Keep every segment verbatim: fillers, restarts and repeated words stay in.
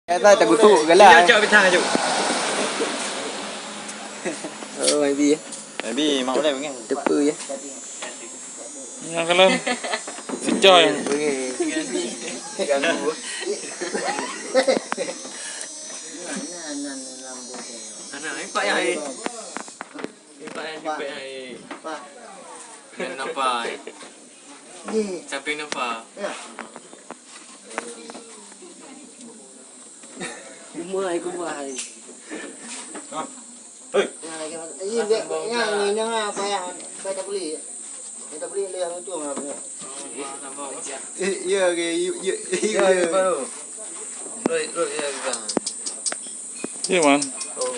Kata tak kutuk galak. Dia cak bitang aja. Oh, maybe ya. Maybe mak boleh bengeng. Tepa ya. Yang kalau sejak yang bengeng. Ganggu. Anak ni pak ya. Ni pak ya, ni pak ya. Pak. Kenapa? Samping nampak. Ya. Kumai, kumai. Hah? Hei. Nah, ini bek yang ini apa ya? Baik tak boleh. Kita boleh lihat untung apa ya? Iya, iya, iya, iya, iya. Baru. Roi, roi, ya, kita. Iya, man. Oh.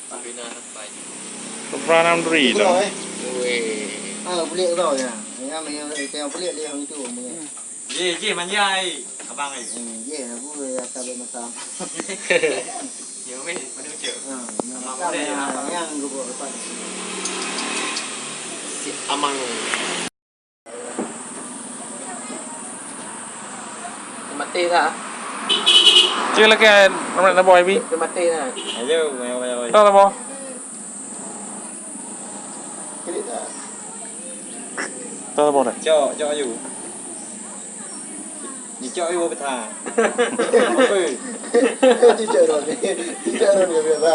Pahina sampai. Kepala enam duri tu. Weh. Ah, boleh kau ya. Yang yang yang boleh lihat itu. Ye, ye, manja ai, abang ai. Hmm, ye, aku ya tak ada masalah. Ya, weh, mana ucap? Ha, yang Amang tak boleh, ya. Yang gubuk lepas. Si Amang. Mati tak? Cik lagi nama nak bawa Ibi. Mati tak? Ayo, ayo, ayo, ayo. Tahu tak bawa? Klik tak? Tahu tak bawa? Cok, cok ayu. Ni cok ayu apa tak? Apa? Cicak dah ni. Cicak dah ni biasa.